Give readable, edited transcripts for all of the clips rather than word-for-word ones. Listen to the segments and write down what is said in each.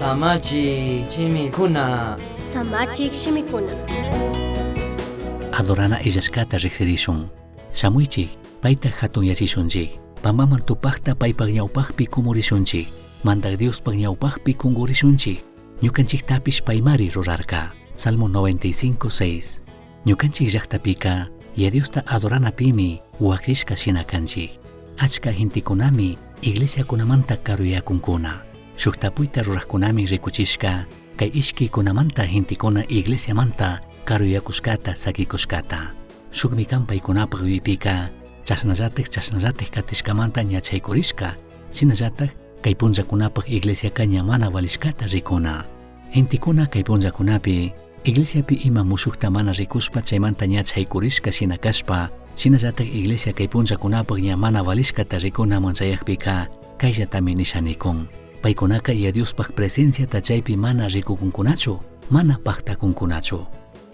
Samachi shimikuna. Samachik shimikuna. Adorana illashcata rijsirishun. Shamuichij, paita jatunyachishunchij. Pambaman tupajta paipaj ñaupajpi cumurishunchij. Mandaj Diospaj ñaupajpi cungurishunchij. Ñucanchijtapish paimari rurarca. Salmo 95, 6. Ñucanchij llajtapica, Yaya Diosta adoranapimi huajllishca shina canchij. Achca gentecunami iglesiacunamanta caruyacuncuna. Shuj tapuita rurajcunami ricuchishca cai ishquicunamanta gentecuna iglesiamanta caruyacushcata saquicushcata. Shujmi can paicunapaj yuyaipica chashnallataj chashnallataj catishcamanta ña chaicurishca, shinallataj cai punllacunapaj iglesiaca ña mana valishcata ricuna. Gentecuna cai punllacunapi iglesiapi ima mushujta mana ricushpa chaimanta ña chaicurishca shina cashpa, shinallataj iglesia cai punllacunapaj ña mana valishcata ricunaman chayajpica caillatami nisha nicun. Paicunaca Yaya Diospaj presenciata chaipi mana ricucuncunachu, mana pajtacuncunachu.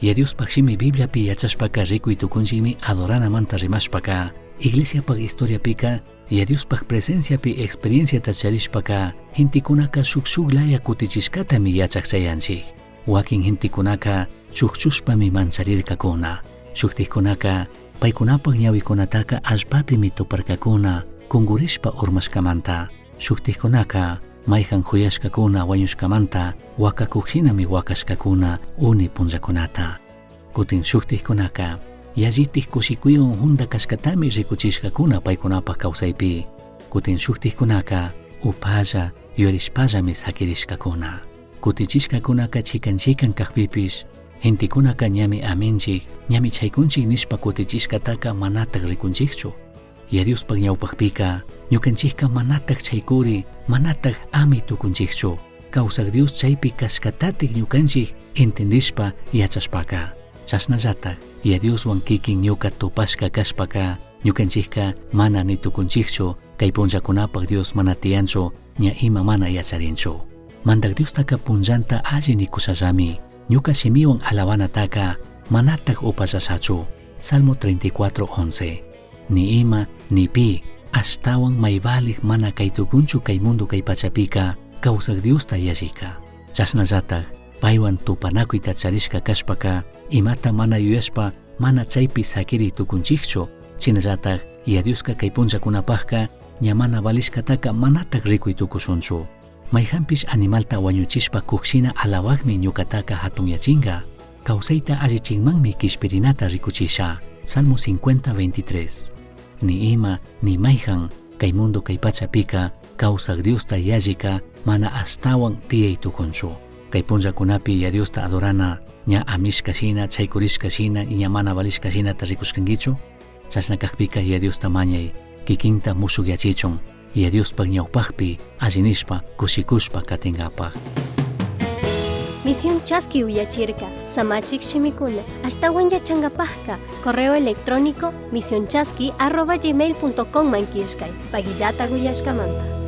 Yaya Diospaj shimi Bibliapi yachashpaca ricui tucunchijmi adoranamanta rimashpaca, iglesiapaj historiapica Yaya Diospaj presenciapi experienciata charishpaca gentecunaca shuj shuj laya cutichishcatami yachaj chayanchij. Huaquin gentecunaca chujchushpami mancharircacuna. Shujtajcunaca paicunapaj ñahuicunataca allpapimi tuparcacuna cungurishpa urmashcamanta. Shujtajcunaca maijan juyashcacuna huañushcamanta huacacuj shinami huacashcacuna uni punllacunata. Cutin shujtajcunaca yallitaj cushicuihuan junda cashcatami ricuchishcacuna paicunapaj causaipi. Cutin shujtajcunaca upalla yuyarishpallami saquirishcacuna. Cutichishcacunaca chican chican cajpipish gentecunaca ñami aminchij, ñami chaicunchij nishpa cutichishcataca manataj ricunchijchu. Yaya Diospaj ñaupajpica ñucanchijca manataj chaicuri, manataj ami tucunchijchu. Causaj Dios chaipi cashcatataj ñucanchij entendishpa yachashpaca. Chashnallataj Yaya Dioshuan quiquin ñuca tupashca cashpaca ñucanchijca mana ni tucunchijchu, cai punllacunapaj Dios mana tiyanchu, ña ima mana yacharinchu. Mandaj Diostaca punllanta alli nicushallami, ñuca shimihuan alabanataca manataj upallashachu. Salmo 34, 11. Ni ima, ni pi, ashtahuan mai valij mana cai tucunchu cai mundo cai pachapica, causaj Diosta yallica. Chashnallataj, paihuan tupanacuita charishca cashpaca, imata mana yuyashpa mana chaipi saquiri tucunchijchu. Shinallataj, Yaya Diosca cai punllacunapajca ña mana valishcataca manataj ricui tucushunchu. Maijanpish animalta huañuchishpa cuj shina alabajmi ñucataca jatunyachinga. Causaita allichinmanmi quishpirinata ricuchisha. Salmo 50, 23. Ni ima, ni maijan, cai mundo cai pachapica, causaj Diosta yallica mana ashtahuan tiyai tucunchu. Cai punllacunapi Yaya Diosta adorana ña amishca shina, chaicurishca shina y ña mana valishca shinata ricushcanguichu? Chashna cajpica Yaya Diosta mañai, quiquinta mushujyachichun, Yaya Diospaj ñaupajpi alli nishpa cushicushpa catingapaj. Misión Chaski uyachirca, Samachik shimikuna, ashtahuan yachangapajca, correo electrónico misionchaski@gmail.com man killkay, paguillata uyashcamanta.